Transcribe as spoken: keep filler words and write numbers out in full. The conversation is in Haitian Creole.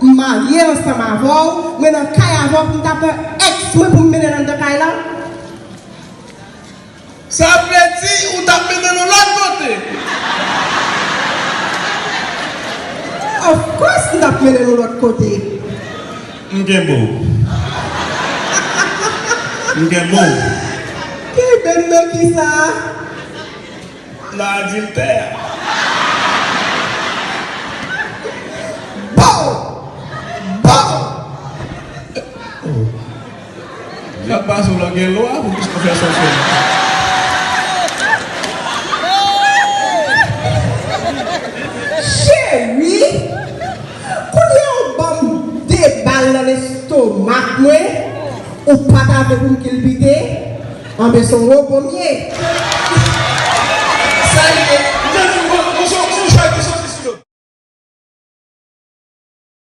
M marye ansanm avè w, mwen nan kay avè w pou m ta pran èks mwen pou m mennen l anndan kay la? Sa vle di ou t ap mennen l yon lòt kote? Of course, m t ap mennen l yon lòt kote. M kenbe w. M kenbe w. Kenbe m nan kisa? Nan adiltè. Bon! Bon! Jan pase w lan gen lwa pou kisa w fè sa w fè. Cheri, kounye a ou ban m de bal nan lestomak mwen, ou pa ta vle pou m kilbite? Anben se yon wobo m ye. Sa li ye?